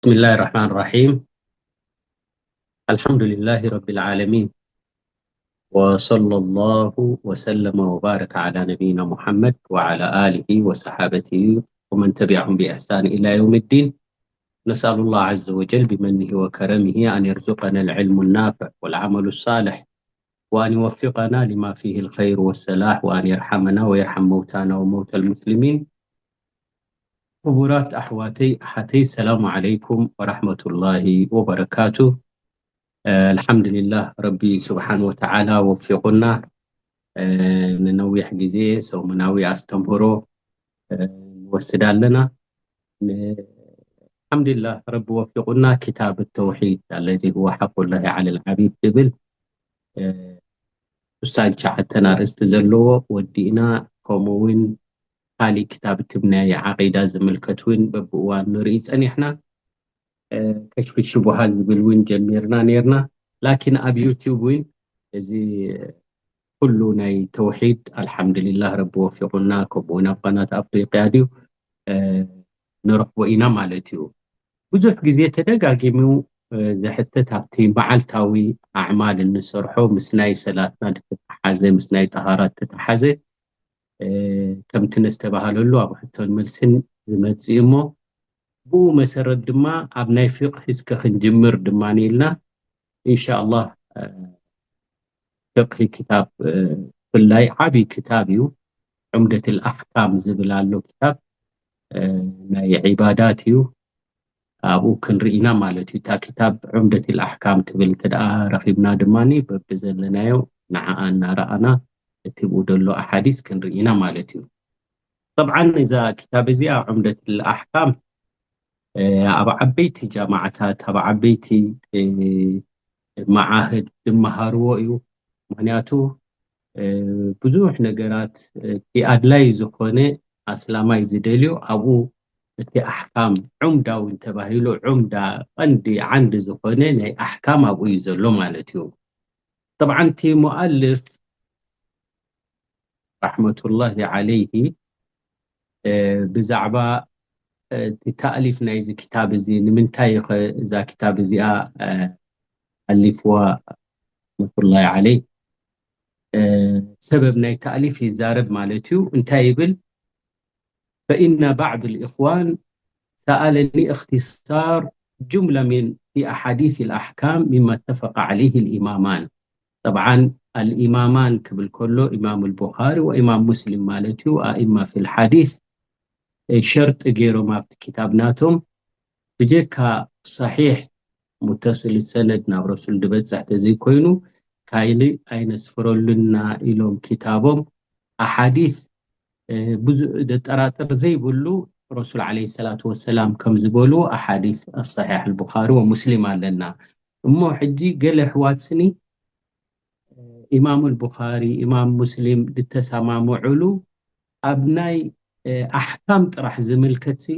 بسم الله الرحمن الرحيم. الحمد لله رب العالمين. وصلى الله وسلم وبارك على نبينا محمد وعلى آله وصحابته ومن تبعهم بإحسان إلى يوم الدين. نسأل الله عز وجل بمنه وكرمه أن يرزقنا العلم النافع والعمل الصالح، وأن يوفقنا لما فيه الخير والصلاح، وأن يرحمنا ويرحم موتانا وموتى المسلمين. ክቡራት ኣሕዋተይ ኣሓተይ፣ ሰላሙ ዓለይኩም ወራሕመቱላሂ ወበረካቱ። ኣልሓምዱሊላህ፣ ረቢ ስብሓን ወተዓላ ወፊቑና። ንነዊሕ ግዜ ሰሙናዊ ኣስተምህሮ ንወስድ ኣለና። ኣልሓምዱሊላህ፣ ረቢ ወፊቑና። ኪታብ ተውሒድ ኣለዚ ሁወ ሓቁላሂ ዓለል ዓቢድ ዝብል ሱሳን ትሽዓተን ኣርእስቲ ዘለዎ ወዲእና። ከምኡ እውን ካሊእ ክታብ እቲ ናይ ዓቂዳ ዝምልከት እውን በብእዋን ንርኢ ጸኒሕና። ከሽፊ ሽቡሃት ዝብል እውን ጀሚርና ነርና። ላኪን ኣብ ዩቲዩብ እውን እዚ ኩሉ ናይ ተውሒድ ኣልሓምዱሊላህ ረቢ ወፊቑና። ከምኡ እውን ኣብ ቃናት ኣፍሪቅያ ድዩ ንረኽቦ ኢና ማለት እዩ። ብዙሕ ግዜ ተደጋጊሙ ዝሕተት ኣብቲ መዓልታዊ ኣዕማል እንሰርሖ ምስ ናይ ሰላትና ዝተተሓዘ፣ ምስ ናይ ጠሃራ ዝተተሓዘ ከምቲ ነስተባሃለሉ ኣብ ሕቶን መልስን ዝመጽእ እሞ፣ ብኡ መሰረት ድማ ኣብ ናይ ፊቅሂ እስከ ክንጅምር ድማ ኢልና። ኢንሻኣላህ፣ ፍቅሂ ክታብ ብፍላይ ዓብዪ ክታብ እዩ። ዑምደትል ኣሕካም ዝብል ኣሎ ክታብ፣ ናይ ዒባዳት እዩ። ኣብኡ ክንርኢ ኢና ማለት እዩ። እታ ክታብ ዑምደትል ኣሕካም ትብል እንተ ደኣ ረኺብና ድማ በብዘለናዮ ንዓኣ እናረኣና እቲ ብኡ ዘሎ ኣሓዲስ ክንርኢ ኢና ማለት እዩ። ጠብዓን እዛ ክታብ እዚኣ ዑምደትል ኣሕካም ኣብ ዓበይቲ ጃማዓታት፣ ኣብ ዓበይቲ መዓህድ ዝመሃርዎ እዩ። ምክንያቱ ብዙሕ ነገራት እቲ ኣድላይ ዝኾነ ኣስላማይ ዝደልዮ ኣብኡ እቲ ኣሕካም ዑምዳ እውን ተባሂሉ ዑምዳ ቀንዲ ዓንዲ ዝኾነ ናይ ኣሕካም ኣብኡ እዩ ዘሎ ማለት እዩ። ጠብዓን እቲ ሙኣልፍ ራሕመቱላሂ ዓለይሂ ብዛዕባ እቲ ታእሊፍ ናይዚ ክታብ እዚ ንምንታይ ኸ እዛ ክታብ እዚኣ ኣሊፍዋ ረሕመቱላሂ ዓለይህ ሰበብ ናይ ታእሊፍ ይዛረብ ማለት እዩ። እንታይ ይብል? فإن بعض الإخوان سألني اختصار جملة من في أحاديث الأحكام مما اتفق عليه الإمامان. طبعا الإمامان ክብል ከሎ ኢማም البخاري وإمام مسلم ማለት እዩ። أئمة في الحديث ሸርጢ ገይሮም ኣብቲ ክታብ ናቶም ብጀካ ሰሒሕ ሙተስል ሰነድ ናብ ረሱል ዝበፅሕ ተዘይኮይኑ ካልእ ኣይነስፍረሉና ኢሎም ክታቦም ኣሓዲስ ብዙ ዘጠራጥር ዘይብሉ ረሱል ዓለይሂ ሰላቱ ወሰላም ከም ዝበሉ ኣሓዲስ ኣሰሒሕ ኣልቡኻሪ ወሙስሊም ኣለና። እሞ ሕጂ ገለ ኣሕዋት ስኒ ኢማም ኣልቡኻሪ ኢማም ሙስሊም ዝተሰማምዑሉ ኣብ ናይ ኣሕካም ጥራሕ ዝምልከት ሲ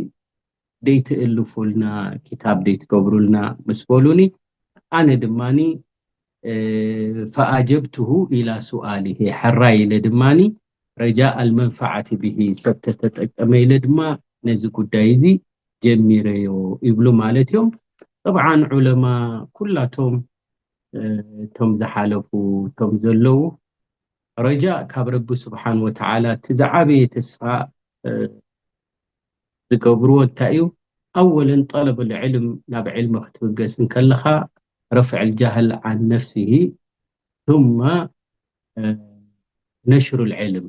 ደይትእልፉልና ክታብ ደይትገብሩልና ምስ በሉኒ ኣነ ድማኒ ፈኣጀብትሁ ኢላ ሱኣሊሂ ሕራይ ኢለ ድማኒ ረጃ ኣልመንፈዓቲ ብሂ ሰብ ተተጠቀመ ኢለ ድማ ነዚ ጉዳይ እዚ ጀሚረዮ ይብሉ ማለት እዮም። ጠብዓን ዑለማ ኩላቶም እቶም ዝሓለፉ እቶም ዘለዉ ረጃእ ካብ ረቢ ስብሓን ወተዓላ እቲ ዝዓበየ ተስፋ ዝገብርዎ እንታይ እዩ? ኣወለን ጠለብ ልዕልም ናብ ዕልሚ ክትብገስ እንከለኻ ረፍዕ ልጃህል ዓን ነፍሲሂ ثم ነሽሩ ልዕልም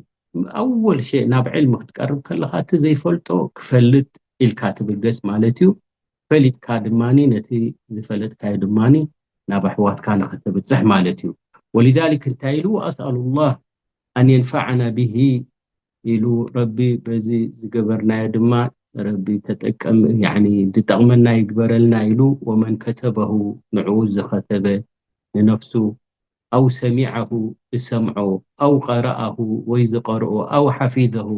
ኣወል ሸ ናብ ዕልሚ ክትቀርብ ከለኻ እቲ ዘይፈልጦ ክፈልጥ ኢልካ ትብገስ ማለት እዩ። ፈሊጥካ ድማ ነቲ ዝፈለጥካዮ ድማ ናብ ኣሕዋትካ ንኸተብፅሕ ማለት እዩ። ወሊዛሊክ እንታይ ኢሉ ኣስኣሉ ላህ ኣን የንፈዓና ብሂ ኢሉ ረቢ በዚ ዝገበርናዮ ድማ ረቢ ተጠቀም ዝጠቕመና ይግበረልና ኢሉ ወመን ከተበሁ ንዕኡ ዝኸተበ ንነፍሱ ኣው ሰሚዐሁ ዝሰምዖ ኣው ቀረኣሁ ወይ ዝቐርኦ ኣው ሓፊዘሁ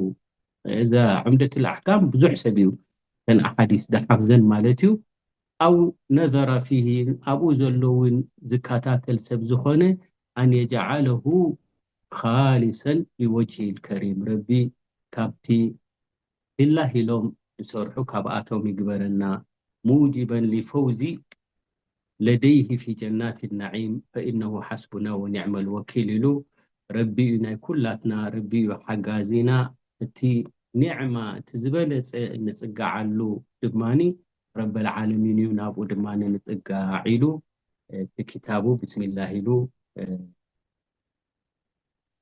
እዛ ዑምደት ልኣሕካም ብዙሕ ሰብ እዩ ተን ኣሓዲስ ዝሓፍዘን ማለት እዩ። ኣው ነዘረ ፊሂ ኣብኡ ዘሎ እውን ዝከታተል ሰብ ዝኾነ ኣን የጀዓለሁ ካሊሰን ሊወጅሂ ልከሪም ረቢ ካብቲ ህላህ ኢሎም ዝሰርሑ ካብኣቶም ይግበረና موجبا لفوز لديه في جنات النعيم فإنه حسبنا ونعم الوكيل ኢሉ። ረቢ እዩ ናይ ኩላትና፣ ረቢ እዩ ሓጋዚና። እቲ ኒዕማ፣ እቲ ዝበለጸ እንጽግዓሉ ድማኒ ረበል ዓለሚን እዩ፣ ናብኡ ድማ ንጽጋዕ ኢሉ እቲ ክታቡ ብስሚላህ ኢሉ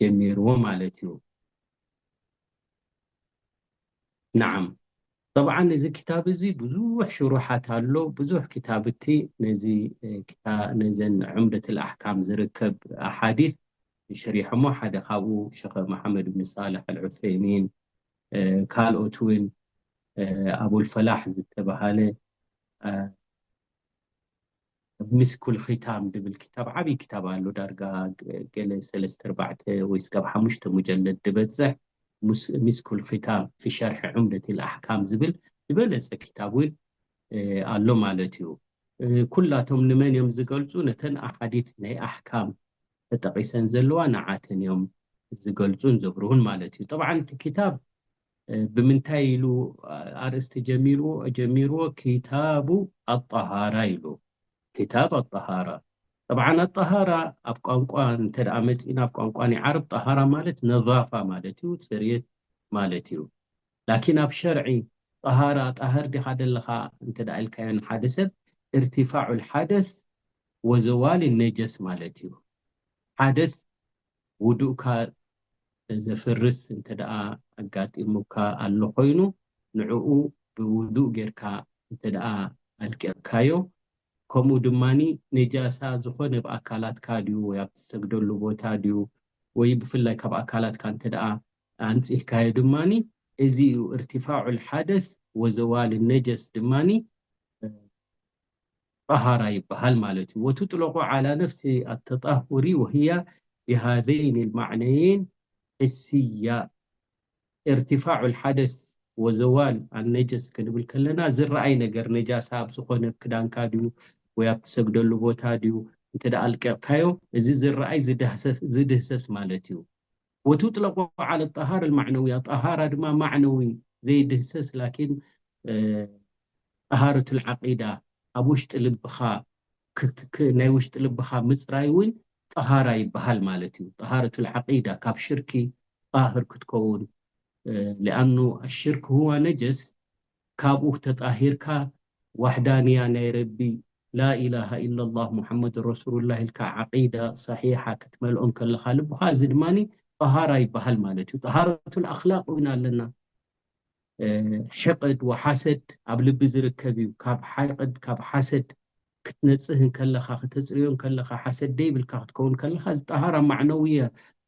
ጀሚርዎ ማለት እዩ። ናዓም። ጠብዓን እዚ ክታብ እዚ ብዙሕ ሽሩሓት ኣሎ። ብዙሕ ክታብቲ ነዚ ነዘን ዑምደት ኣልኣሕካም ዝርከብ ኣሓዲት ሸሪሖሞ። ሓደ ካብኡ ሸኸ መሓመድ ብን ሳልሕ ኣልዑሰይሚን፣ ካልኦት እውን፣ ኣቡልፈላሕ ዝተባሃለ፣ ሚስኩል ኺታም ድብል ክታብ፣ ዓብዪ ክታብ ኣሎ። ዳርጋ ገለ ሰለስተ ኣርባዕተ ወይ ስጋብ ሓሙሽተ ሙጀለድ ዝበፅሕ ሚስኩል ኺታም ፊ ሸርሒ ዑምደት ኣልኣሕካም ዝብል ዝበለፀ ክታብ እውን ኣሎ ማለት እዩ። ኩላቶም ንመን እዮም ዝገልፁ? ነተን ኣሓዲት ናይ ኣሕካም ተጠቒሰን ዘለዋ ንዓተን እዮም ዝገልፁን ዘብርሁን ማለት እዩ። ጠብዓን እቲ ክታብ ብምንታይ ኢሉ ኣርእስቲ ጀሚርዎ ጀሚርዎ? ክታቡ ኣጠሃራ ኢሉ። ክታብ ኣጠሃራ። ጠብዓን ኣጠሃራ ኣብ ቋንቋ እንተ ደኣ መጺእና፣ ኣብ ቋንቋ ናይ ዓረብ ጠሃራ ማለት ነዛፋ ማለት እዩ፣ ጽርየት ማለት እዩ። ላኪን ኣብ ሸርዒ ጠሃራ፣ ጣህር ዲኻ ደለኻ እንተ ደኣ ኢልካዮ ንሓደ ሰብ፣ እርቲፋዑል ሓደስ ወዘዋል ነጀስ ማለት እዩ። ሓደስ ውዱእካ ዘፍርስ እንተ ደኣ ኣጋጢሙካ ኣሎ ኮይኑ፣ ንዕኡ ብውዱእ ጌርካ እንተ ደኣ ኣልቂቕካዮ፣ ከምኡ ድማኒ ነጃሳ ዝኾነ ብኣካላትካ ድዩ ወይ ኣብ ትሰግደሉ ቦታ ድዩ ወይ ብፍላይ ካብ ኣካላትካ እንተ ደኣ ኣንጺህካዮ ድማኒ፣ እዚ እዩ እርቲፋዑል ሓደስ ወዘዋል ነጀስ ድማኒ ጠሃራ ይበሃል ማለት እዩ። ወቱጥለቁ ዓላ ነፍሲ ኣተጣሁሪ ወህያ ቢሃዘይን ልማዕነይን ሕስያ። እርቲፋዑ ልሓደስ ወዘዋል ኣነጀስ ክንብል ከለና ዝረኣይ ነገር ነጃሳ ኣብ ዝኾነ ኣብ ክዳንካ ድዩ ወይ ኣብ ትሰግደሉ ቦታ ድዩ እንተ ደኣ ኣልቂቕካዮ እዚ ዝረኣይ ዝድህሰስ ማለት እዩ። ወቱጥለቁ ዓለ ጠሃር ልማዕነውያ፣ ጠሃራ ድማ ማዕነዊ ዘይድህሰስ ላኪን ጠሃረቱ ልዓቂዳ ኣብ ውሽጢ ልብኻ ናይ ውሽጢ ልብኻ ምፅራይ እውን ጠሃራ ይበሃል ማለት እዩ። ጠሃረቱ ልዓቂዳ ካብ ሽርኪ ጣህር ክትከውን ሊኣኑ ኣሽርክ ሁዋ ነጀስ ካብኡ ተጣሂርካ ዋሕዳንያ ናይ ረቢ ላኢላሃ ኢላላህ ሙሐመድ ረሱሉላህ ኢልካ ዓቂዳ ሰሒሓ ክትመልኦ እንከለኻ ልብኻ እዚ ድማ ጠሃራ ይበሃል ማለት እዩ። ጠሃረቱ ልኣኽላቅ እውን ኣለና። ሕቅድ ወሓሰድ ኣብ ልቢ ዝርከብ እዩ። ካብ ሓቅድ ካብ ሓሰድ ክትነፅህ እንከለኻ ክተፅርዮ እንከለኻ ሓሰድ ደይብልካ ክትከውን ከለኻ እዚ ጠሃራ ማዕነውያ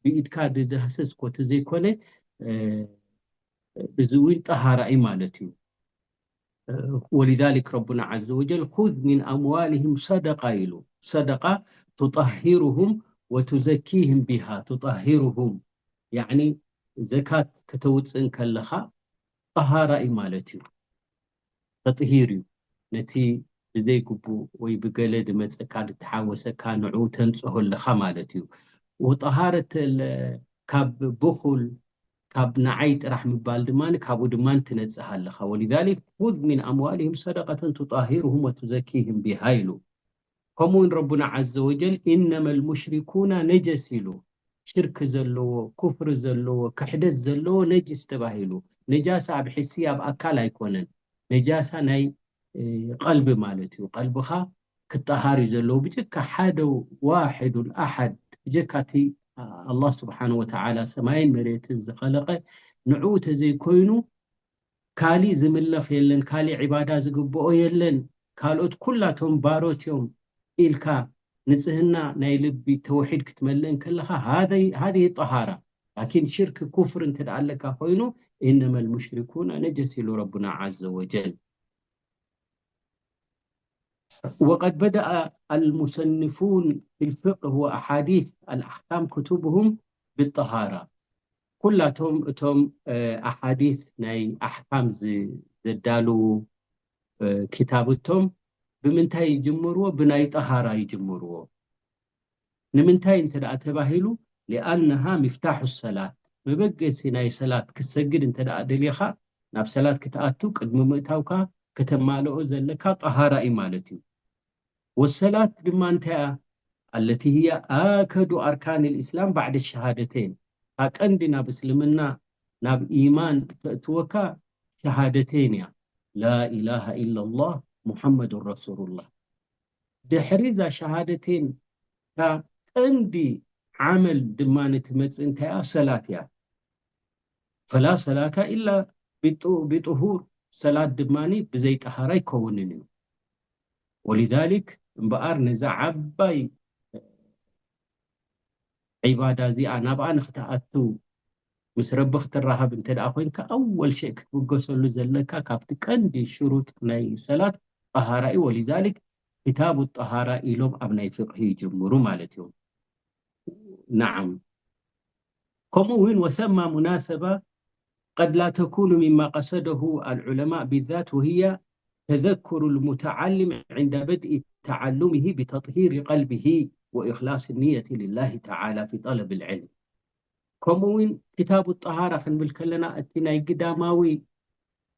ብኢድካ ዝዳህሰስ ኮ ተዘይኮነ እዚ እውን ጠሃራ እዩ ማለት እዩ። ولذلك ربنا عز وجل خذ من أموالهم صدقة ኢሉ ሰደቃ تطهرهم وتزكيهم بها تطهرهم يعني ዘካት ከተውፅእ እንከለኻ ጠሃራ እዩ ማለት እዩ። ተጥሂር እዩ። ነቲ ብዘይግቡእ ወይ ብገለ ድመፀካ ድተሓወሰካ ንዑ ተንፅሆ ኣለኻ ማለት እዩ። ወጠሃረት ካብ ብኹል ካብ ንዓይ ጥራሕ ምባል ድማ ካብኡ ድማ ትነፅህ ኣለኻ። ولذلك خذ من أموالهم صدقة تطهرهم وتزكيهم بها ኢሉ። ከምኡ እውን ረቡና ዓዘ ወጀል إنما المشركون نجس ኢሉ። ሽርክ ዘለዎ፣ ኩፍሪ ዘለዎ፣ ክሕደት ዘለዎ ነጅስ ተባሂሉ። ነጃሳ ኣብ ሕሲ ኣብ ኣካል ኣይኮነን። ነጃሳ ናይ ቀልቢ ማለት እዩ። ቀልብኻ ክጠሃር እዩ ዘለዎ። ብጀካ ሓደ ዋሕዱል ኣሓድ፣ ብጀካ እቲ ኣላህ ስብሓን ወተዓላ ሰማይን መሬትን ዝኸለቐ ንዕኡ ተዘይኮይኑ ካሊእ ዝምለኽ የለን፣ ካሊእ ዒባዳ ዝግብኦ የለን፣ ካልኦት ኩላቶም ባሮት እዮም ኢልካ ንጽህና ናይ ልቢ ተውሒድ ክትመልእ እንከለኻ ሃذه ጠሃራ። ላኪን ሽርክ ኩፍር እንተ ደኣ ኣለካ ኮይኑ إنما المشركون نجس ኢሉ ረቡና ዓዘ ወጀል። وقد بدأ المصنفون في الفقه وأحاديث الأحكام كتبهم بالطهارة ኩላቶም እቶም ኣሓዲት ናይ ኣሕካም ዘዳልዉ ክታብቶም ብምንታይ ይጅምርዎ? ብናይ ጠሃራ ይጅምርዎ። ንምንታይ እንተ ደኣ ተባሂሉ ሊኣነሃ ሚፍታሑ ሰላት፣ መበገሲ ናይ ሰላት ክትሰግድ እንተ ደኣ ደሊኻ ናብ ሰላት ክትኣቱ ቅድሚ ምእታውካ ከተማልኦ ዘለካ ጠሃራ እዩ ማለት እዩ። ወሰላት ድማ እንታይ እያ? ኣለቲ ህያ ኣከዱ ኣርካን ልእስላም ባዕደ ሸሃደተይን፣ እታ ቀንዲ ናብ እስልምና ናብ ኢማን ተእትወካ ሸሃደተይን እያ። ላኢላሃ ኢላላህ ሙሐመዱን ረሱሉላህ። ድሕሪ እዛ ሸሃደተይን እታ ቀንዲ ዓመል ድማ ትመፅእ እንታይ እያ? ሰላት እያ። ፈላ ሰላታ ኢላ ብጥሁር፣ ሰላት ድማ ብዘይ ጠሃራ ኣይከውንን እዩ። ወሊዛሊክ እምበኣር ነዛ ዓባይ ዒባዳ እዚኣ ናብኣ ንክትኣቱ ምስ ረቢ ክትራሃብ እንተ ደኣ ኮይንካ ኣወል ሸእ ክትብገሰሉ ዘለካ ካብቲ ቀንዲ ሽሩጥ ናይ ሰላት ጠሃራ እዩ። ወሊዛሊክ ክታቡ ጠሃራ ኢሎም ኣብ ናይ ፍቅሂ ይጅምሩ ማለት እዮም። ናዓም ከምኡ እውን ወሰማ ሙናሰባ قد لا تكون مما قصده العلماء بالذات وهي تذكر المتعلم عند بدء تعلمه بتطهير قلبه وإخلاص النية لله تعالى في طلب العلم. ከምኡ እውን ክታቡ ጠሃራ ክንብል ከለና እቲ ናይ ግዳማዊ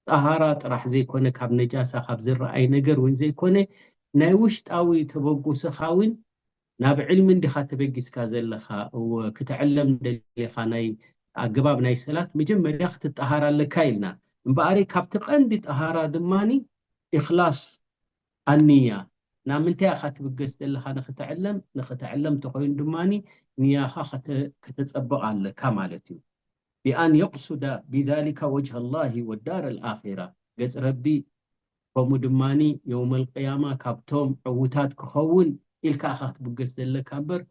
ጠሃራ ጥራሕ ዘይኮነ ካብ ነጃሳ ካብ ዝረኣይ ነገር እውን ዘይኮነ ናይ ውሽጣዊ ተበጉስኻ እውን ናብ ዕልሚ እንዲኻ ተበጊስካ ዘለኻ ክትዕለም ደሊኻ ናይ ኣገባብ ናይ ሰላት መጀመርያ ክትጠሃር ኣለካ ኢልና እምበኣሪ ካብቲ ቀንዲ ጠሃራ ድማ ኢኽላስ ኣንያ ናብ ምንታይ ኢኻ ትብገስ ዘለኻ ንክትዕለም ንክትዕለም ተኮይኑ ድማ ንያኻ ከተፀብቕ ኣለካ ማለት እዩ ብኣን የቅሱዳ ብዛሊካ ወጅሃ ላሂ ወዳር ኣልኣራ ገፅ ረቢ ከምኡ ድማ የውመል ቅያማ ካብቶም ዕውታት ክኸውን ኢልካ ኢኻ ክትብገስ ዘለካ እምበር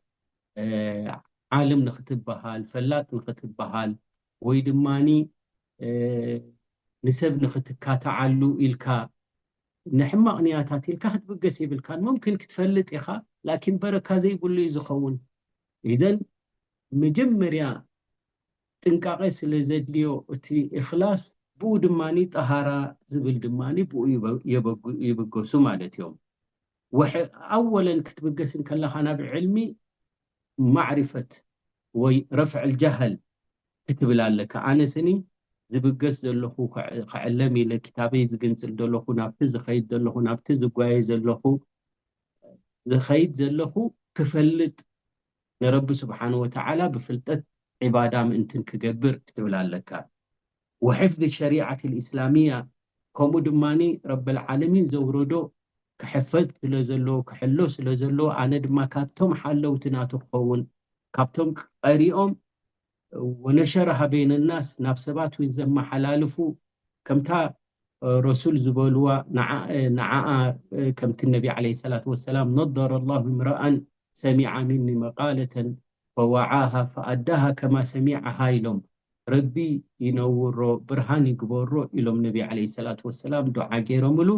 ዓልም ንክትበሃል ፈላጥ ንክትበሃል ወይ ድማ ንሰብ ንክትካተዓሉ ኢልካ ንሕማቕ ንያታት ኢልካ ክትብገስ የብልካን ሙምክን ክትፈልጥ ኢኻ ላኪን በረካ ዘይብሉ እዩ ዝኸውን ኢዘን መጀመርያ ጥንቃቐ ስለ ዘድልዮ እቲ እኽላስ ብኡ ድማ ጠሃራ ዝብል ድማ ብኡ ይብገሱ ማለት እዮም ኣወለን ክትብገስ እንከለኻ ናብ ዕልሚ ማዕሪፈት ወይ ረፍዕ ጃህል ክትብል ኣለካ ኣነ ስኒ ዝብገስ ዘለኹ ክዕለም ኢለ ክታበይ ዝግንፅል ዘለኹ ናብቲ ዝኸይድ ዘለኹ ናብቲ ዝጓየ ዘለኹ ዝኸይድ ዘለኹ ክፈልጥ ንረቢ ስብሓን ወተዓላ ብፍልጠት ዒባዳ ምእንትን ክገብር ክትብል ኣለካ ወሕፍዝ ሸሪዓት ልእስላሚያ ከምኡ ድማ ረበልዓለሚን ዘውረዶ ክሕፈዝ ስለ ዘለዎ ክሕሎ ስለ ዘለዎ ኣነ ድማ ካብቶም ሓለውቲ ናቱ ክኸውን ካብቶም ቀሪኦም ወነሸረሃ በይነ ናስ ናብ ሰባት እውን ዘመሓላልፉ ከምታ ረሱል ዝበልዋ ንዓኣ ከምቲ ነቢ ዓለ ሰላት ወሰላም ነደረ ላሁ እምረኣን ሰሚዓ ሚኒ መቃለተን ፈወዓሃ ፈኣዳሃ ከማ ሰሚዓሃ ኢሎም ረቢ ይነውሮ ብርሃን ይግበሮ ኢሎም ነቢ ዓለ ሰላት ወሰላም ዱዓ ገይሮምሉ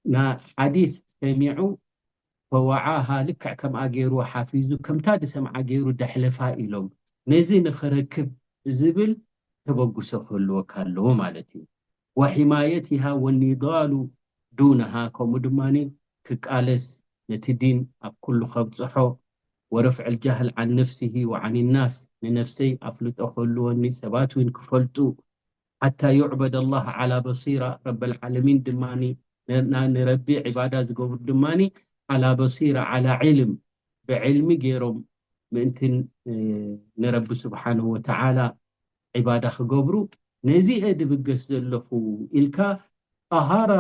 ና ሓዲስ ሰሚዑ ፈወዓሃ ልክዕ ከምኣ ገይሩ ሓፊዙ ከምታ ዝሰምዓ ገይሩ ደሕለፋ ኢሎም ነዚ ንኽረክብ ዝብል ተበግሶ ክህልወካ ኣለዎ ማለት እዩ ወሒማየትሃ ወኒዳሉ ዱነሃ ከምኡ ድማ ክቃለስ ነቲ ዲን ኣብ ኩሉ ከብፅሖ ወረፍዕ ልጃህል ዓን ነፍስሂ ወዓን ናስ ንነፍሰይ ኣፍልጦ ክህልወኒ ሰባት እውን ክፈልጡ ሓታ ዩዕበድ ኣላህ ዓላ በሲራ ረበልዓለሚን ድማ ንረቢ ዕባዳ ዝገብሩ ድማ ዓላ በሲራ ዓላ ዕልም ብዕልሚ ገይሮም ምእንትን ንረቢ ስብሓንሁ ወተዓላ ዕባዳ ክገብሩ ነዚአ ድብገስ ዘለኹ ኢልካ ጠሃራ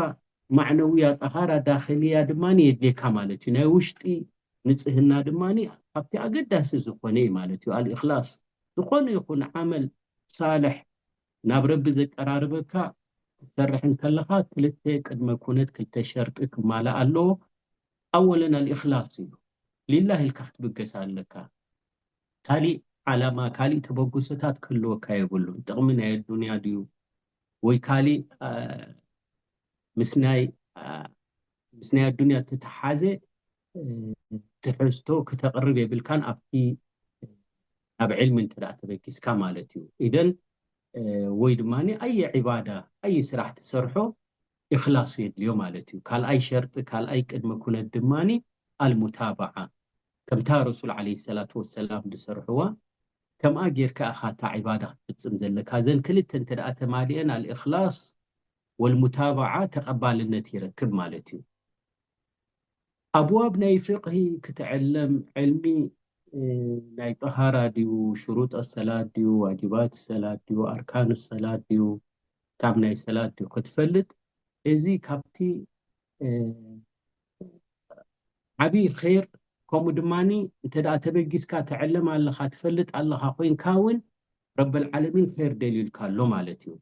ማዕነውያ ጠሃራ ዳክልያ ድማ የድልየካ ማለት እዩ ናይ ውሽጢ ንፅህና ድማ ካብቲ ኣገዳሲ ዝኾነ እዩ ማለት እዩ ኣልእክላስ ዝኾነ ይኹን ዓመል ሳልሕ ናብ ረቢ ዘቀራርበካ ክትሰርሕ እንከለኻ ክልተ ቅድመ ኩነት ክልተ ሸርጢ ክማላእ ኣለዎ ኣወለን ኣልእክላስ እዩ ሊላህ ኢልካ ክትብገስ ኣለካ ካሊእ ዓላማ ካሊእ ተበግሶታት ክህልወካ የብሉን ጥቕሚ ናይ ኣዱንያ ድዩ ወይ ካሊእ ምስ ናይ ምስ ናይ ኣዱንያ ተተሓዘ ትሕዝቶ ክተቕርብ የብልካን ኣብቲ ናብ ዕልሚ እንተ ተበጊስካ ማለት እዩ ኢደን ወይ ድማ ኣየ ዕባዳ ኣየ ስራሕ ትሰርሖ እክላስ የድልዮ ማለት እዩ ካልኣይ ሸርጢ ካልኣይ ቅድመ ኩነት ድማ ኣልሙታባዓ ከምታ ረሱል ዓለ ሰላት ወሰላም ዝሰርሕዋ ከምኣ ጌርካ ኢኻ እታ ዕባዳ ክትፍፅም ዘለካ እዘን ክልተ እንተ ተማሊአን ኣልእክላስ ወልሙታባዓ ተቐባልነት ይረክብ ማለት እዩ። ኣብዋብ ናይ ፍቕሂ ክትዕለም ዕልሚ ናይ ጠሃራ ድዩ፣ ሽሩጥ ሰላት ድዩ፣ ዋጅባት ሰላት ድዩ፣ ኣርካኑ ሰላት ድዩ፣ ካብ ናይ ሰላት ድዩ ክትፈልጥ፣ እዚ ካብቲ ዓብዪ ር ከምኡ ድማ እንተ ተበጊስካ ትዕለም ኣለኻ ትፈልጥ ኣለኻ ኮይንካ እውን ረበል ዓለሚን ር ደልዩልካ ኣሎ ማለት እዩ።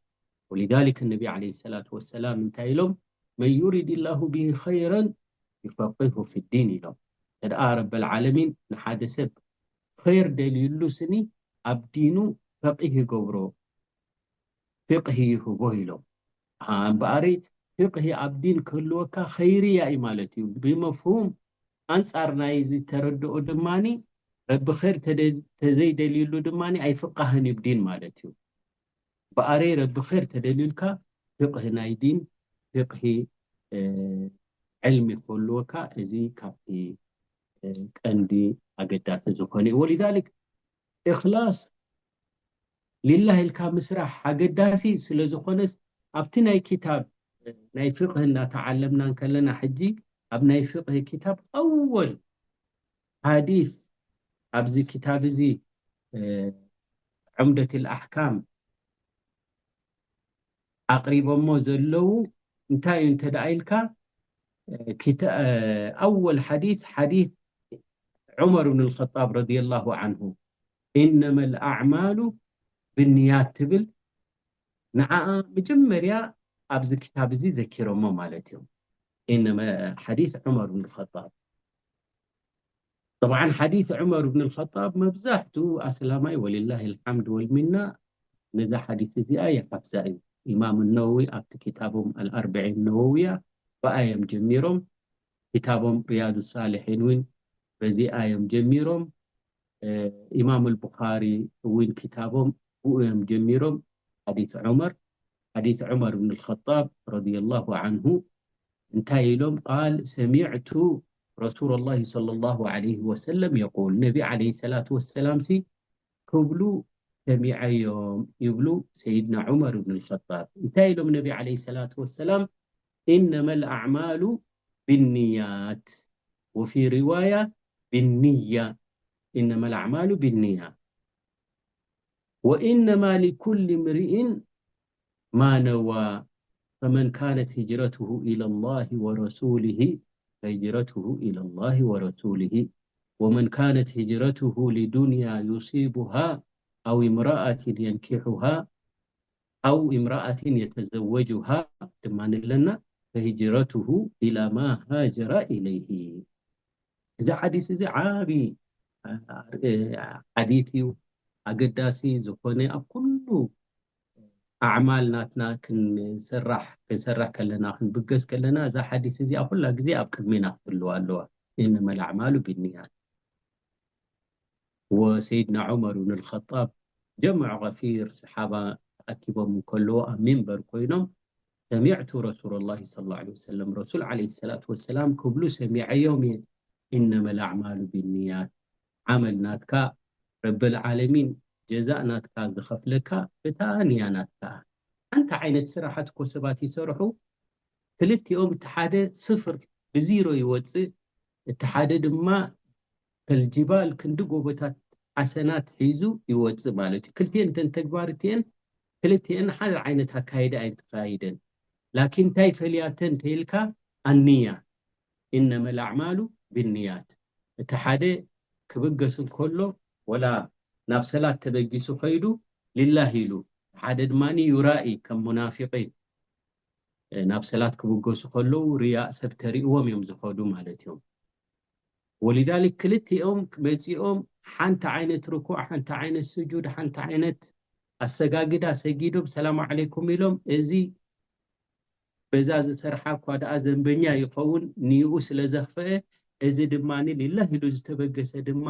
ولذلك النبي عليه الصلاة والسلام እንታይ ኢሎም? من يرد الله به خيرا يفقهه في الدين ኢሎም። እንተ ረበል ዓለሚን ንሓደ ሰብ ር ደልዩሉ ስኒ ኣብ ዲኑ ፈቂህ ይገብሮ ፍቅሂ ይህቦ ኢሎም። እምበኣሪ ፍቅሂ ኣብ ዲን ክህልወካ ኸይርያ እዩ ማለት እዩ። ብመፍሁም ኣንጻር ናይ ዝተረድኦ ድማ ረቢ ር ተዘይደልዩሉ ድማ ኣይፍቃህን እዩ ዲን ማለት እዩ። በኣረይ ረቢ ር ተደልዩልካ ፍቅሂ ናይ ዲን ፍቅሂ ዕልሚ ክህልወካ እዚ ካብቲ ቀንዲ ኣገዳሲ ዝኾነ እዩ። ወሊዛሊክ እኽላስ ሊላህ ኢልካ ምስራሕ ኣገዳሲ ስለ ዝኾነስ ኣብቲ ናይ ኪታብ ናይ ፍቅህ እናተዓለምና እንከለና ሕጂ ኣብ ናይ ፍቅህ ኪታብ ኣወል ሓዲስ ኣብዚ ኪታብ እዚ ዑምደት ኣሕካም ኣቕሪቦሞ ዘለዉ እንታይ እዩ እንተ ደኣ ኢልካ ኣወል ሓዲስ ሓዲስ ዑመር ብን ልኸጣብ ረዲየላሁ ዓንሁ إنما الأعمال بالنيات ትብል ንዓኣ መጀመርያ ኣብዚ ክታብ እዚ ዘኪሮሞ ማለት እዮም። ሓዲስ ዑመር ብን ኸጣብ طبعا ሓዲስ ዑመር ብን ኸጣብ መብዛሕቱ ኣስላማይ ወሊላሂ ልሓምድ ወልሚና ነዛ ሓዲስ እዚኣ ይሓፍዛ እዩ። ኢማም ነወዊ ኣብቲ ክታቦም ኣልኣርብዒን ነወውያ ብኣዮም ጀሚሮም፣ ክታቦም ሪያዱ ሳልሒን እውን በዚ ኣዮም ጀሚሮም። ኢማም ኣልቡኻሪ እውን ክታቦም ብኡ እዮም ጀሚሮም። ሓዲስ ዑመር ሓዲስ ዑመር ብን ልኸጣብ ረዲየላሁ ዓንሁ እንታይ ኢሎም ቃል ሰሚዕቱ ረሱል ላሂ ሰለላሁ ዓለይሂ ወሰለም የቁል ነቢ ዓለይሂ ሰላቱ ወሰላም ሲ ክብሉ ሰሚዐዮም ይብሉ ሰይድና ዑመር ብን ልኸጣብ እንታይ ኢሎም ነቢ ዓለይሂ ሰላቱ ወሰላም إنما الأعمال بالنيات وفي رواية بالنية إنما الأعمال بالنية وإنما لكل امرئ ما نوى فمن كانت هجرته إلى الله ورسوله فهجرته إلى الله ورسوله ومن كانت هجرته لدنيا يصيبها أو امرأة ينكحها أو امرأة يتزوجها ድማ ኣለና فهجرته إلى ما هاجر إليه እዚ ሓዲስ እዚ ዓቢ ሓዲት እዩ። ኣገዳሲ ዝኾነ ኣብ ኩሉ ኣዕማል ናትና ክንስራሕ ክንሰርሕ ከለና ክንብገስ ከለና እዛ ሓዲስ እዚኣ ኩላ ግዜ ኣብ ቅድሜና ክትህልዋ ኣለዋ። إنما الأعمال بالنيات وسيدنا عمر بن الخطاب جمع غفير صحابة ተኣኪቦም እንከለዉ ኣብ ሚንበር ኮይኖም سمعت رسول الله صلى الله عليه وسلم ረሱል عليه الصلاة والسلام ክብሉ ሰሚዐዮም እየ إنما الأعمال بالنيات ዓመል ናትካ ረብል ዓለሚን ጀዛእ ናትካ ዝኸፍለካ እታ ንያ ናትካ ሓንቲ ዓይነት ስራሓት እኮ ሰባት ይሰርሑ ክልቲኦም እቲ ሓደ ስፍር ብዚሮ ይወፅእ እቲ ሓደ ድማ ከልጅባል ክንዲ ጎቦታት ሓሰናት ሒዙ ይወፅእ ማለት እዩ ክልቲኤን እተን ተግባር እቲኤን ክልቲኤን ሓደ ዓይነት ኣካይዳ ኣይተካይደን ላኪን እንታይ ፈልያተን ተይልካ ኣንያ إنما الأعمال بالنيات እቲ ሓደ ክብገስ እንከሎ ወላ ናብ ሰላት ተበጊሱ ከይዱ ሊላህ ኢሉ ሓደ ድማ ዩራኢ ከም ሙናፊቂን ናብ ሰላት ክብገሱ ከለዉ ርያእ ሰብ ተርእዎም እዮም ዝኸዱ ማለት እዮም። ወሊዛሊክ ክልቲኦም መፂኦም ሓንቲ ዓይነት ርኩዕ ሓንቲ ዓይነት ስጁድ ሓንቲ ዓይነት ኣሰጋግዳ ሰጊዶም ሰላም ዓለይኩም ኢሎም እዚ በዛ ዝሰርሓ እኳ ደኣ ዘንበኛ ይኸውን ንይኡ ስለ ዘኽፈአ እዚ ድማ ሊላህ ኢሉ ዝተበገሰ ድማ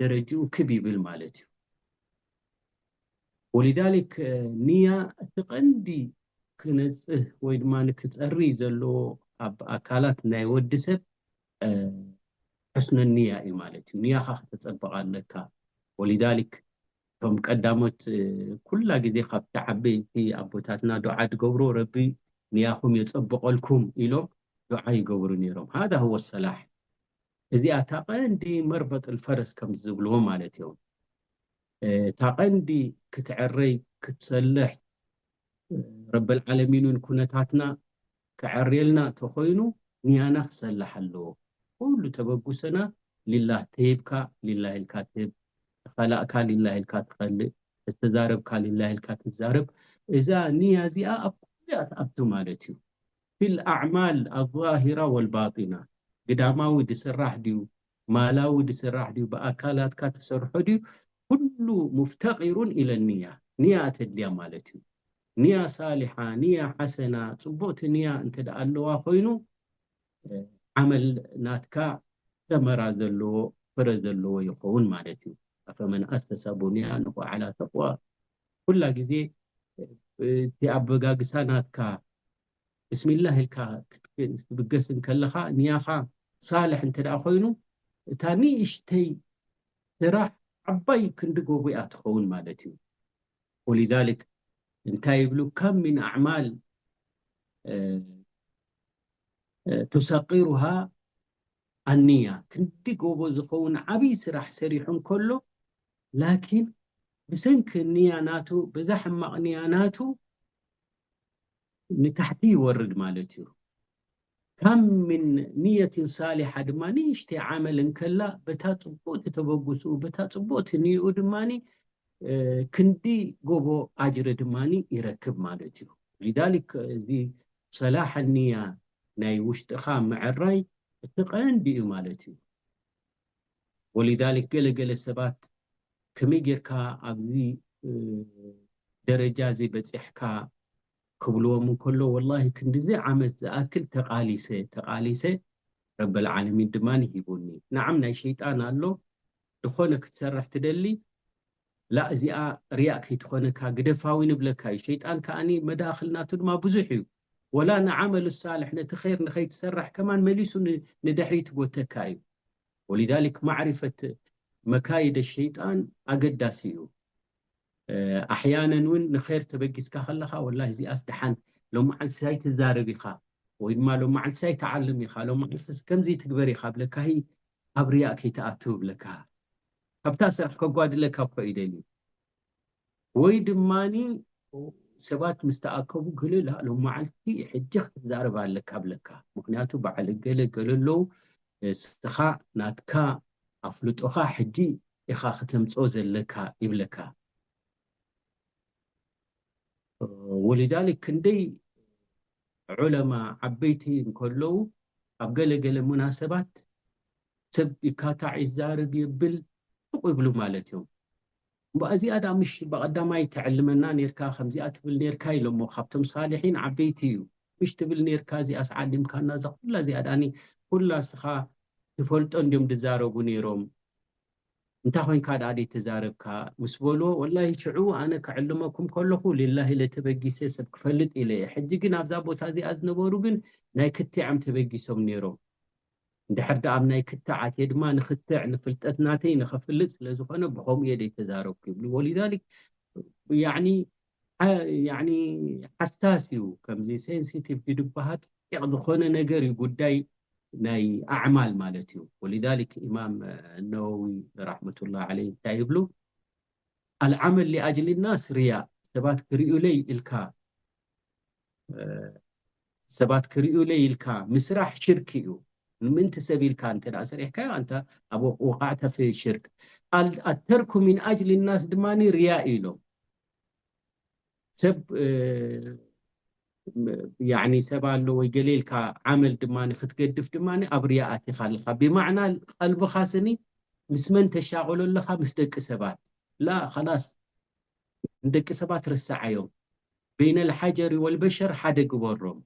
ደረጅኡ ክብ ይብል ማለት እዩ። ወሊዛሊክ ንያ እቲ ቀንዲ ክነፅህ ወይ ድማ ክፀሪ ዘለዎ ኣብ ኣካላት ናይ ወዲ ሰብ ሕስነ ንያ እዩ ማለት እዩ። ንያኻ ከተፀብቕ ኣለካ። ወሊዛሊክ እቶም ቀዳሞት ኩላ ግዜ ካብቲ ዓበይቲ ኣቦታትና ዱዓ ዝገብሮ ረቢ ንያኹም የጸብቐልኩም ኢሎም ዱዓ ይገብሩ ነይሮም። هذا هو الصلاح። እዚኣ እታ ቀንዲ መርበጥ الفرس ከም ዝብልዎ ማለት እዮም። እታ ቀንዲ ክትዕረይ ክትሰልሕ ረበል ዓለሚን እውን ኩነታትና ክዕርየልና ተኾይኑ ንያና ክሰልሕ ኣለዎ። ኩሉ ተበጉሰና ሊላህ ተሂብካ ሊላህ ኢልካ ትህብ፣ ተኸላእካ ሊላህ ኢልካ ትኸልእ፣ ዝተዛረብካ ሊላህ ኢልካ ትዛረብ። እዛ ንያ እዚኣ ኣብ ኩሉ እያ ትኣቱ ማለት እዩ። في الأعمال الظاهرة والباطنة، ግዳማዊ ድስራሕ ድዩ፣ ማላዊ ድስራሕ ድዩ፣ ብኣካላትካ ትሰርሖ ድዩ፣ ኩሉ مفتقر إلى النية። ንያ ተድልያ ማለት እዩ። ንያ ሳሊሓ፣ ንያ ሓሰና፣ ጽቡቕቲ ንያ እንተ ደኣ ኣለዋ ኮይኑ ዓመል ናትካ ሰመራ ዘለዎ፣ ፍረ ዘለዎ ይኸውን ማለት እዩ። أفمن أسس بنيانه على تقوى። ኩላ ግዜ እቲ ኣበጋግሳ ናትካ ብስሚላህ ኢልካ ክትብገስ እንከለኻ ንያኻ ሳልሕ እንተ ደኣ ኮይኑ እታ ንእሽተይ ስራሕ ዓባይ ክንዲ ጎቦ እያ ትኸውን ማለት እዩ። ولذلك እንታይ ይብሉ? كم من أعمال تسقرها النية። ክንዲ ጎቦ ዝኸውን ዓብይ ስራሕ ሰሪሑ እንከሎ ላኪን ብሰንኪ ንያ ናቱ በዛ ሕማቕ ንያ ናቱ ንታሕቲ ይወርድ ማለት እዩ። ከም ምን ንየትን ሳሊሓ ድማ ንእሽተይ ዓመል እንከላ በታ ጽቡቕቲ ተበግስኡ በታ ጽቡቕቲ ንይኡ ድማ ክንዲ ጎቦ ኣጅሪ ድማ ይረክብ ማለት እዩ። ሊዛሊክ እዚ ሰላሕ ንያ ናይ ውሽጥኻ ምዕራይ እቲ ቀንዲ እዩ ማለት እዩ። ወሊዛሊክ ገለ ገለ ሰባት ከመይ ጌርካ ኣብዚ ደረጃ እዚ በፂሕካ ክብልዎም እንከሎ ወላሂ ክንድዚ ዓመት ዝኣክል ተቓሊሰ ተቓሊሰ ረበል ዓለሚን ድማ ሂቡኒ። ንዓም ናይ ሸይጣን ኣሎ ዝኾነ ክትሰርሕ ትደሊ ላ እዚኣ ርያእ ከይትኾነካ ግደፋዊ ንብለካ እዩ። ሸይጣን ከኣኒ መዳእኽል ናቱ ድማ ብዙሕ እዩ። ወላ ንዓመሉ ሳልሕ ነቲ ኸይር ንኸይትሰርሕ ከማን መሊሱ ንድሕሪ ትጎተካ እዩ። ወሊዛሊክ ማዕሪፈት መካይደ ሸይጣን ኣገዳሲ እዩ። ኣሕያነን እውን ንኸይር ተበጊስካ ከለኻ ወላ እዚኣስ ደሓን ሎመዓልቲ ሳይ ትዛረብ ኢኻ ወይ ድማ ሎመዓልቲ ሳይ ትዓልም ኢኻ ሎመዓልቲ ከምዚ ትግበር ኢኻ ብለካ ኣብ ርያእ ከይትኣትው ብለካ ካብታ ስራሕ ከጓድለካ እኮ ይደልዩ። ወይ ድማኒ ሰባት ምስ ተኣከቡ ገለ ላ ሎም መዓልቲ ሕጂ ክትዛረብ ኣለካ ብለካ። ምክንያቱ በዓል ገለ ገለ ኣለዉ እስኻ ናትካ ኣፍልጦኻ ሕጂ ኢኻ ክተምፅኦ ዘለካ ይብለካ። ወሊዛሊክ ክንደይ ዑለማ ዓበይቲ እንከለዉ ኣብ ገለ ገለ ሙናሰባት ሰብ ይካታዕ ይዛረብ የብል ሱቕ ይብሉ ማለት እዮም። እምበኣ እዚኣ ዳ ምሽ ብቐዳማይ ተዕልመና ነርካ ከምዚኣ ትብል ነርካ ኢሎሞ ካብቶም ሳሊሒን ዓበይቲ እዩ። ምሽ ትብል ነርካ እዚኣስ ዓሊምካና እዛ ኩላ እዚኣ ዳኒ ኩላ እስኻ ትፈልጦ እንድዮም ድዛረቡ ነይሮም። እንታይ ኮይንካ ደኣ ደይተዛረብካ ምስ በልዎ ወላሂ ሽዑ ኣነ ክዕልመኩም ከለኹ ሊላሂ ኢለ ተበጊሰ ሰብ ክፈልጥ ኢለ እየ። ሕጂ ግን ኣብዛ ቦታ እዚኣ ዝነበሩ ግን ናይ ክትዕ እዮም ተበጊሶም ነይሮም። እንድሕር ደኣ ኣብ ናይ ክትዕ ኣትየ ድማ ንክትዕ ንፍልጠት ናተይ ንኸፍልጥ ስለ ዝኾነ ብኸምኡ እየ ደይተዛረብኩ ይብሉ። ወሊዛሊክ ያዕኒ ያዕኒ ሓሳስ እዩ። ከምዚ ሴንሲቲቭ ድዩ ዝበሃል ደቂቕ ዝኾነ ነገር እዩ ጉዳይ ናይ ኣዕማል ማለት እዩ። ወሊዛሊክ ኢማም ነወዊ ረሕመቱላህ ዓለይ እንታይ ይብሉ? ኣልዓመል ሊኣጅሊ ናስ ርያ ሰባት ክርእዩለይ ኢልካ ሰባት ክርእዩለይ ኢልካ ምስራሕ ሽርክ እዩ። ንምእንቲ ሰብ ኢልካ እንተ ደኣ ሰሪሕካዮ ኣንተ ኣብ ወቃዕተ ፊ ሽርክ። ኣተርኩ ሚን ኣጅሊ ናስ ድማ ርያ እዩ ኢሎም። ሰብ ያኒ ሰብ ኣሎ ወይ ገሌ ኢልካ ዓመል ድማ ክትገድፍ ድማ ኣብ ርያ ኣቲኻ ኣለካ። ብማዕና ቀልብኻ ስኒ ምስ መን ተሻቕሎ ኣለኻ? ምስ ደቂ ሰባት። ላ ኸላስ ንደቂ ሰባት ረስዓዮም። በይነ ልሓጀሪ ወልበሸር ሓደ ግበሮም።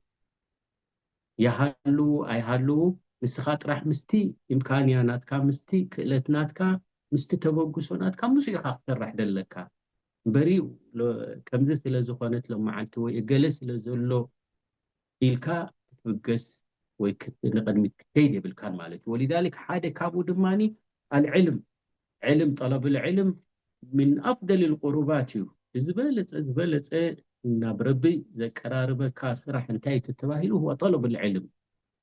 ይሃልዉ ኣይሃልዉ ንስኻ ጥራሕ ምስቲ ኢምካንያ ናትካ ምስቲ ክእለት ናትካ ምስቲ ተበግሶ ናትካ ምስኡ ኢኻ ክትሰርሕ ደለካ። እምበሪ ከምዚ ስለ ዝኾነት ሎም መዓልቲ ወይ እገለ ስለ ዘሎ ኢልካ ክትብገስ ወይ ንቕድሚት ክትከይድ የብልካን ማለት እዩ። ወሊዛሊክ ሓደ ካብኡ ድማ ኣልዕልም ዕልም ጠለብል ዕልም ምን ኣፍደል ልቁሩባት እዩ። ዝበለፀ ዝበለፀ ናብ ረቢ ዘቀራርበካ ስራሕ እንታይ እዩ ተባሂሉ? هو طلب العلم،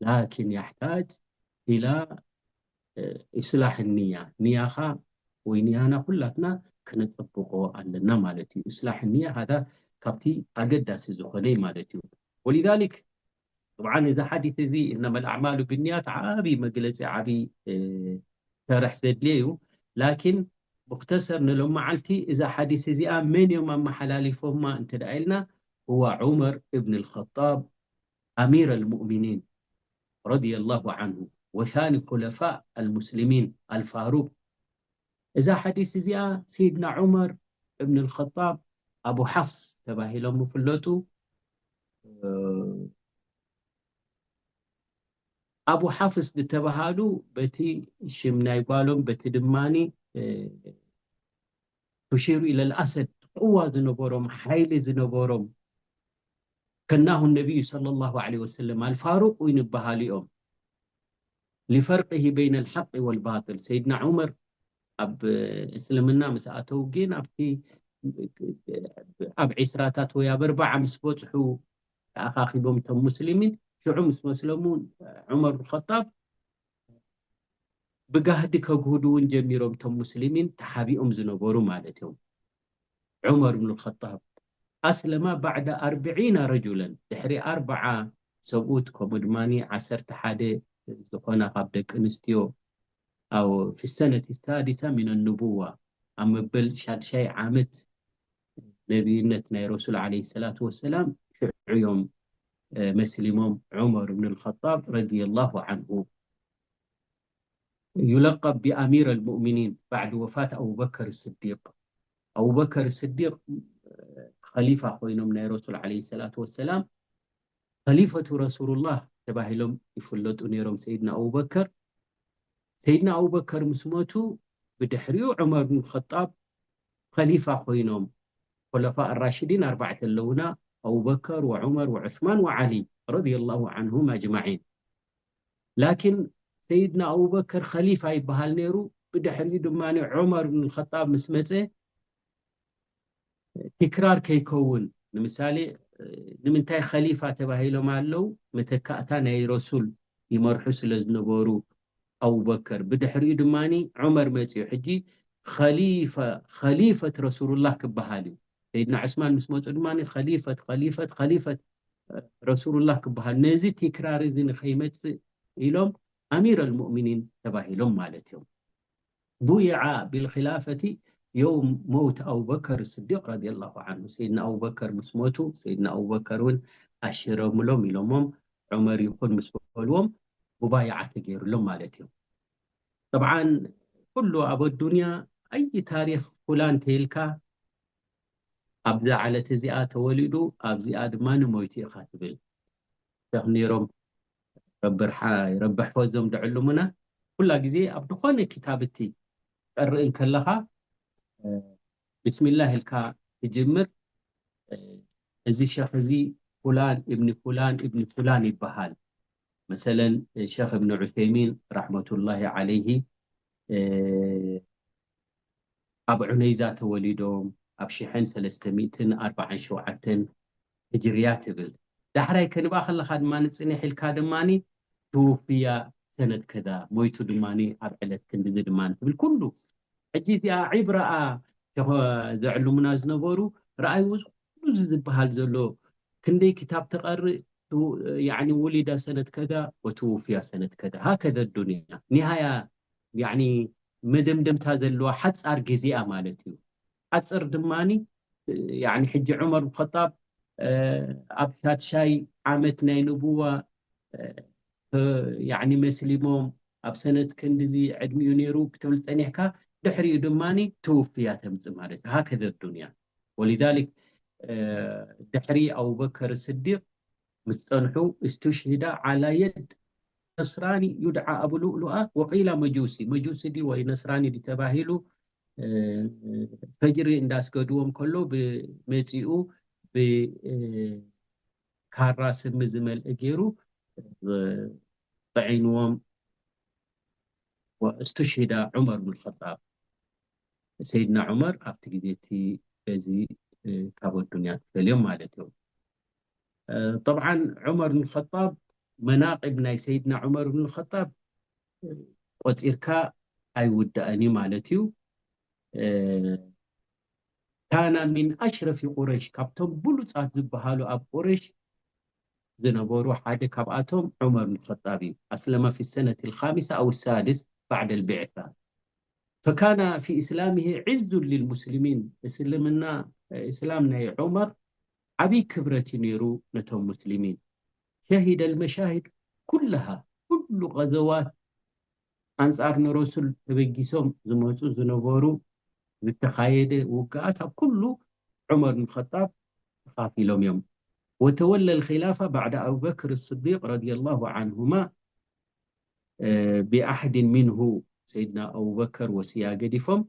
لكن يحتاج إلى إصلاح النية። ንያኻ ወይ ንያና ኩላትና ክነጸብቆ ኣለና ማለት እዩ። إصلاح النية هذا ካብቲ ኣገዳሲ ዝኾነ ማለት እዩ። ولذلك طبعا እዚ ሓዲስ እዚ إنما الأعمال بالنيات ዓቢ መግለጺ ዓቢ እ፣ ሸርሕ ዘድልየ እዩ። ላኪን ሙክተሰር ንሎም መዓልቲ እዛ ሓዲስ እዚኣ መን እዮም ኣመሓላሊፎማ እንተ ደኣ ኢልና፣ هو عمر بن الخطاب أمير المؤمنين رضي الله عنه وثاني خلفاء المسلمين الفاروق። እዛ ሓዲስ እዚኣ ሰይድና ዑመር እብን ልኸጣብ ኣቡ ሓፍስ ተባሂሎም ይፍለጡ። እ፣ ኣቡ ሓፍስ ዝተባሃሉ በቲ ሽም ናይ ጓሎም፣ በቲ ድማኒ እ፣ تشير إلى الأسد، ቅዋ ዝነበሮም፣ ሓይሊ ዝነበሮም፣ ከናሁ ነቢዩ ሰለላሁ ዐለይሂ ወሰለም ኣልፋሩቅ እውን ይበሃሉ እዮም። لفرقه بين الحق والباطل። ሰይድና ዑመር ኣብ እስልምና ምስ ኣተው ግን ኣብቲ ኣብ ዒስራታት ወይ ኣብ ኣርባዓ ምስ በጽሑ ተኣኻኺቦም እቶም ሙስሊሚን። ሽዑ ምስ መስለሙ ዑመር ብን ኸጣብ ብጋህዲ ከግህዱ እውን ጀሚሮም። እቶም ሙስሊሚን ተሓቢኦም ዝነበሩ ማለት እዮም። ዑመር ብን ኸጣብ ኣስለማ ባዕደ ኣርብዒና ረጁለን፣ ድሕሪ ኣርብዓ ሰብኡት፣ ከምኡ ድማ ዓሰርተ ሓደ ዝኾና ካብ ደቂ ኣንስትዮ፣ ኣው ፊ ሰነት ሳዲሳ ሚን ንቡዋ፣ ኣብ መበል ሻድሻይ ዓመት ነቢይነት ናይ ረሱል ዓለይሂ ሰላቱ ወሰላም ሽዑ እዮም እ፣ መስሊሞም። ዑመር ብን ልኸጣብ ረዲየላሁ ዓንሁ يلقب بأمير المؤمنين بعد وفاة أبو بكر الصديق። ኣቡበከር ስዲቅ ኸሊፋ ኮይኖም ናይ ረሱል ዓለይሂ ሰላቱ ወሰላም ኸሊፈቱ ረሱሉላህ ተባሂሎም ይፍለጡ ነይሮም። ሰይድና ኣቡበከር ሰይድና ኣቡበከር ምስ ሞቱ ብድሕሪኡ ዑመር ብን ኸጣብ ኸሊፋ ኮይኖም። ኹለፋ ራሽዲን ኣርባዕተ ኣለውና፣ ኣቡበከር ወዑመር ወዑስማን ወዓሊ ረዲየላሁ ዓንሁም ኣጅማዒን። ላኪን ሰይድና ኣቡበከር ኸሊፋ ይበሃል ነይሩ። ብድሕሪኡ ድማ ዑመር ብን ኸጣብ ምስ መፀ ትክራር ከይከውን፣ ንምሳሌ ንምንታይ ኸሊፋ ተባሂሎም ኣለዉ? መተካእታ ናይ ረሱል ይመርሑ ስለ ዝነበሩ ኣቡበከር። ብድሕሪኡ ድማ ዑመር መፂኡ። ሕጂ ኸሊፈ ኸሊፈት ረሱሉላህ ክበሃል እዩ። ሰይድና ዑስማን ምስ መፁ ድማ ኸሊፈት ኸሊፈት ኸሊፈት ረሱሉላህ ክበሃል። ነዚ ትክራር እዚ ንኸይመፅእ ኢሎም ኣሚር ኣልሙእሚኒን ተባሂሎም ማለት እዮም። ቡይዓ ቢልኺላፈቲ የውም መውት ኣቡበከር ስዲቅ ረዲየላሁ ዓንሁ። ሰይድና ኣቡበከር ምስ ሞቱ ሰይድና ኣቡበከር እውን ኣሽረምሎም ኢሎሞም ዑመር ይኹን ምስ በልዎም ሙባይዓ ተገይሩሎም ማለት እዮም። ጠብዓን ኩሉ ኣብ ኣዱንያ ኣይ ታሪክ ፉላን ተይልካ ኣብዛ ዓለት እዚኣ ተወሊዱ ኣብዚኣ ድማ ንሞይቱ ኢኻ ትብል። ሸኽ ነይሮም ረቢ ርሓ- ረቢ ሕፈዞም ደዕልሙና። ኩላ ግዜ ኣብ ዝኾነ ክታብቲ ቀርኢ እንከለኻ እ፣ ብስሚላህ ኢልካ ትጅምር። እ፣ እዚ ሸኽ እዚ ፉላን እብኒ ፉላን እብኒ ፉላን ይበሃል። መሰለን ሸኽ እብኒ ዑሰይሚን ራሕመቱላሂ ዓለይሂ እ፣ ኣብ ዑነይዛ ተወሊዶም ኣብ ሽሕን ሰለስተ ሚእትን ኣርባዓን ሸውዓተን ህጅርያ ትብል። ዳሕራይ ከንብኣ ከለኻ ድማ ንጽንሕ ኢልካ ድማ ትውፍያ ሰነት ከዛ ሞይቱ ድማ ኣብ ዕለት ክንድዚ ድማ ትብል። ኩሉ ሕጂ እዚኣ ዒብራኣ ዘዕልሙና ዝነበሩ ረኣይዎ እዚ ኩሉ እዚ ዝበሃል ዘሎ ክንደይ ክታብ ተቐርእ ትው- ያዕኒ ውሊዳ ሰነት ከዛ ወትውፍያ ሰነት ከዛ ሃከዘ ዱንያ ኒሃያ ያዕኒ መደምደምታ ዘለዋ ሓጻር ግዜኣ ማለት እዩ። ሓጽር ድማኒ ያዕኒ ሕጂ ዑመር ብኸጣብ ኣብ ሻድሻይ ዓመት ናይ ንቡዋ ያዕኒ መስሊሞም ኣብ ሰነት ክንድዚ ዕድሚኡ ነይሩ ክትብል ጸኒሕካ ድሕሪኡ ድማኒ ትውፍያ ተምጽእ ማለት እዩ። ሃከዘ ዱንያ ወሊዛሊክ ድሕሪ ኣቡበከር ስዲቅ ምስ ጸንሑ እስትሽሂዳ ዓላ የድ ነስራኒ ዩድዓ ኣቡ ሉእሉኣ ወቂላ መጁሲ መጁሲ ዲ ወይ ነስራኒ ዲ ተባሂሉ ፈጅሪ እንዳስገድዎም ከሎ ብመጺኡ ብካራ ስሚ ዝመልእ ገይሩ ጥዒንዎም። እስትሽሂዳ ዑመር ብን ኸጣብ ሰይድና ዑመር ኣብቲ ግዜ እቲ በዚ ካብ ኣዱንያ ተፈልዮም ማለት እዮም። ጠብዓን ዑመር ብን ኸጣብ መናቂብ ናይ ሰይድና ዑመር ብን ኸጣብ ቆፂርካ ኣይውዳእን እዩ ማለት እዩ። ካና ሚን ኣሽረፊ ቁረይሽ፣ ካብቶም ብሉፃት ዝበሃሉ ኣብ ቁረይሽ ዝነበሩ ሓደ ካብኣቶም ዑመር ብን ኸጣብ እዩ። ኣስለመ ፊ ሰነት ልካሚሳ ኣው ሳድስ ባዕድ ልብዕታ ፈካና ፊ እስላምሂ ዕዙን ልልሙስሊሚን፣ እስልምና እስላም ናይ ዑመር ዓብይ ክብረት እዩ ነይሩ ነቶም ሙስሊሚን። ሸሂደ ልመሻሂድ ኩልሃ፣ ኩሉ ቀዘዋት ኣንጻር ንረሱል ተበጊሶም ዝመፁ ዝነበሩ ዝተኻየደ ውግኣት ኣብ ኩሉ ዑመር ብን ኸጣብ ተኻፊሎም እዮም። ወተወለ ልኪላፋ ባዕዳ ኣቡበክር ስዲቅ ረዲየላሁ ዓንሁማ ብኣሕድን ሚንሁ፣ ሰይድና ኣቡበከር ወስያ ገዲፎም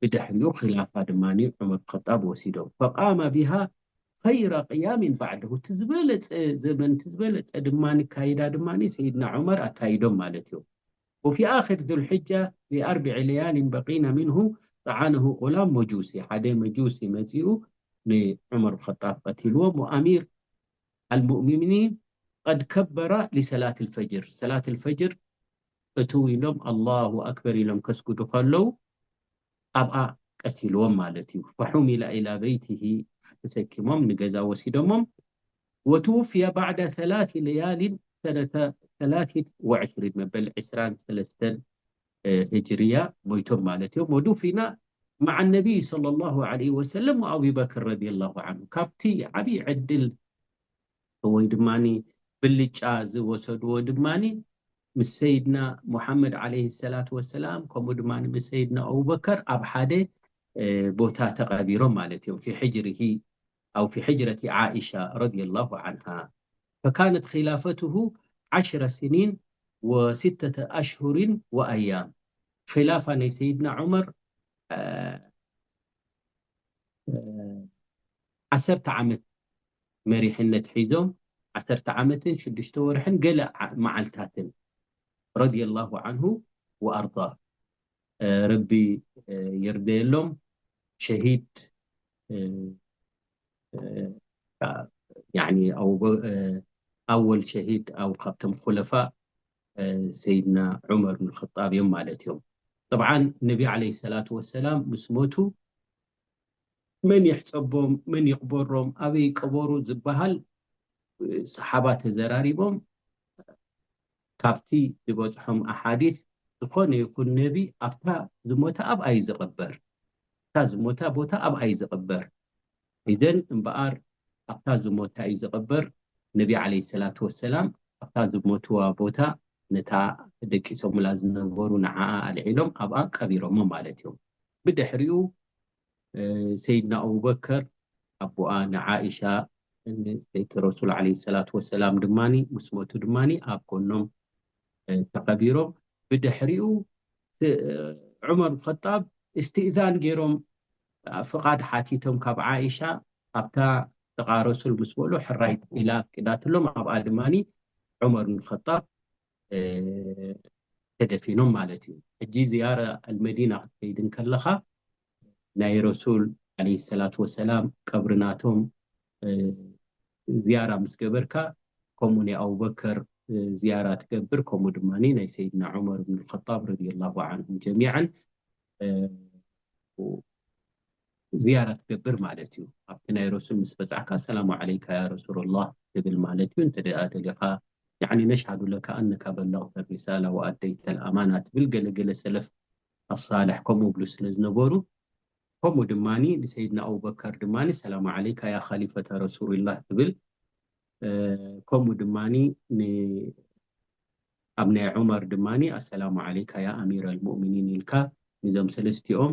ብድሕሪኡ ኪላፋ ድማ ዑመር ኸጣብ ወሲዶም። ፈቃመ ቢሃ ኸይረ ቅያምን ባዕደሁ፣ እቲ ዝበለፀ ዘመን እቲ ዝበለፀ ድማ ካይዳ ድማ ሰይድና ዑመር ኣካይዶም ማለት እዩ። وفي آخر ذو الحجة بأربع ليال بقين منه طعنه غلام مجوسي، ሓደ መጁሲ መፂኡ ንዑመር ኸጣብ ቀቲልዎም። وأمير المؤمنين قد كبر لصلاة الفجر، ሰላት ልፈጅር እትው ኢሎም ኣላሁ ኣክበር ኢሎም ከስግዱ ከለዉ ኣብኣ ቀቲልዎም ማለት እዩ። فحمل إلى بيته، ተሰኪሞም ንገዛ ወሲዶሞም። وتوفي بعد ثلاث ليال سنة ثلاث وعشرين፣ መበል ዕስራን ሰለስተን ህጅርያ ሞይቶም ማለት እዮም። ودفن مع النبي صلى الله عليه وسلم وأبي بكر رضي الله عنه። ካብቲ ዓብዪ ዕድል ወይ ድማ ብልጫ ዝወሰድዎ ድማ ምስ ሰይድና ሙሓመድ ዓለይሂ ሰላቱ ወሰላም ከምኡ ድማ ምስ ሰይድና ኣቡበከር ኣብ ሓደ ቦታ ተቐቢሮም ማለት እዮም። في حجره أو في حجرة عائشة رضي الله عنها، فكانت خلافته عشر سنين وستة أشهر وأيام። ኺላፋ ናይ ሰይድና ዑመር ዓሰርተ ዓመት መሪሕነት ሒዞም፣ ዓሰርተ ዓመትን ሽዱሽተ ወርሕን ገለ መዓልታትን፣ ረዲየላሁ ዓንሁ ወኣርዳ። ረቢ ይርደየሎም። ሸሂድ ያኒ ኣወል ሸሂድ ኣው ካብቶም ኹለፋ ሰይድና ዑመር ብን ኸጣብ እዮም ማለት እዮም። ጠብዓን ነቢ ዓለይሂ ሰላቱ ወሰላም ምስ ሞቱ መን ይሕፀቦም፣ መን ይቕበሮም፣ ኣበይ ይቀበሩ ዝበሃል ሰሓባ ተዘራሪቦም። ካብቲ ዝበፅሖም ኣሓዲስ ዝኾነ ይኹን ነቢ ኣብታ ዝሞተ ኣብኣ እዩ ዝቕበር። እታ ዝሞታ ቦታ ኣብኣ እዩ ዝቕበር። ኢዘን እምበኣር ኣብታ ዝሞታ እዩ ዝቕበር። ነቢ ዓለይሂ ሰላቱ ወሰላም ኣብታ ዝሞትዋ ቦታ ነታ ደቂሶምላ ዝነበሩ ንዓኣ ኣልዒሎም ኣብኣ ቀቢሮሞ ማለት እዮም። ብድሕሪኡ ሰይድና ኣቡበከር ኣቦኣ ንዓኢሻ ሰይቲ ረሱል ዓለይሂ ሰላቱ ወሰላም ድማኒ ምስ ሞቱ ድማኒ ኣብ ጎኖም ተቐቢሮም። ብድሕሪኡ ዑመር ኸጣብ እስትእዛን ገይሮም ፍቓድ ሓቲቶም ካብ ዓኢሻ ኣብታ ጥቓ ረሱል ምስ በሉ ሕራይ ኢላ ኣፍቂዳትሎም። ኣብኣ ድማኒ ዑመር ብን ኸጣብ ተደፊኖም ማለት እዩ። ሕጂ ዝያራ ኣልመዲና ክትከይድ እንከለኻ ናይ ረሱል ዓለይሂ ሰላቱ ወሰላም ቀብሪ ናቶም ዝያራ ምስ ገበርካ፣ ከምኡ ናይ ኣቡበከር ዝያራ ትገብር፣ ከምኡ ድማ ናይ ሰይድና ዑመር ብን ኸጣብ ረዲየላሁ ዓንሁም ጀሚዓን ዝያራ ትገብር ማለት እዩ። ኣብቲ ናይ ረሱል ምስ በጻሕካ ሰላሙ ዓለይካ ያ ረሱሉላህ ትብል ማለት እዩ። እንተ ደኣ ደሊኻ ያኒ ነሽሃዱ ለካ ኣነካ በለግተ ሪሳላ ወኣደይተ ልኣማና ትብል ገለገለ ሰለፍ ኣሳልሕ ከምኡ ብሉ ስለ ዝነበሩ፣ ከምኡ ድማኒ ንሰይድና ኣቡበከር ድማኒ ሰላሙ ዓለይካ ያ ኻሊፈተ ረሱሉላህ ትብል። ከምኡ ድማኒ ኣብ ናይ ዑመር ድማኒ ኣሰላሙ ዓለይካ ያ ኣሚር ኣልሙእሚኒን ኢልካ ንዞም ሰለስቲኦም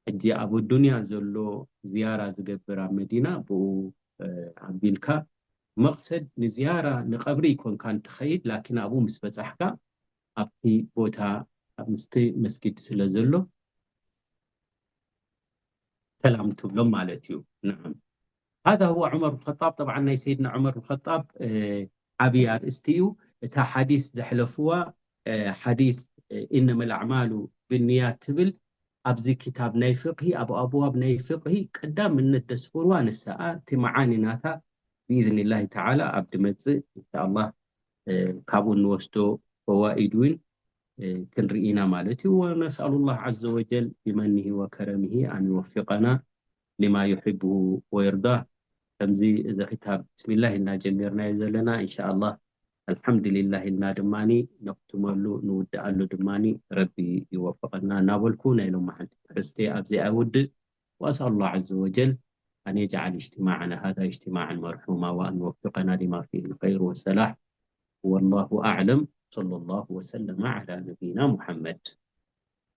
ሕጂ ኣብ ኣዱንያ ዘሎ ዝያራ ዝገብር ኣብ መዲና ብኡ ኣቢልካ መቕሰድ ንዝያራ ንቐብሪ ይኮንካ እንትኸይድ፣ ላኪን ኣብኡ ምስ በጻሕካ ኣብቲ ቦታ ምስቲ መስጊድ ስለ ዘሎ ሰላም ትብሎም ማለት እዩ። ንዓም هذا هو عمر بن الخطاب። طبعا ናይ ሰይድና ዑመር ብን ኸጣብ ዓብዪ ኣርእስቲ እዩ። እታ ሓዲስ ዘሕለፍዋ ሓዲስ إنما الأعمال بالنيات ትብል ኣብዚ ክታብ ናይ ፍቅሂ ኣብ ኣብዋብ ናይ ፍቅሂ ቀዳምነት ደስፍርዋ ንሳኣ እቲ መዓኒ ናታ ብኢዝኒላሂ ተዓላ ኣብ ድመጽእ እንሻኣላህ ካብኡ እንወስዶ ፈዋኢድ እውን ክንርኢና ማለት እዩ። ونسأل الله عز وجل بمنه وكرمه أن يوفقنا لما يحبه ويرضاه። ከምዚ እዚ ክታብ ብስሚላህ ኢልና ጀሚርናዮ ዘለና እንሻኣላህ ኣልሓምዱሊላህ ኢልና ድማኒ ነኽትመሉ ንውድኣሉ ድማኒ ረቢ ይወፍቐና እናበልኩ ናይ ሎማዓንቲ ትሕዝተይ ኣብዚኣ እውድእ። وأسأل الله عز وجل أن يجعل اجتماعنا هذا اجتماعا مرحوما وأن يوفقنا لما فيه الخير والصلاح. والله أعلم. صلى الله وسلم على نبينا محمد.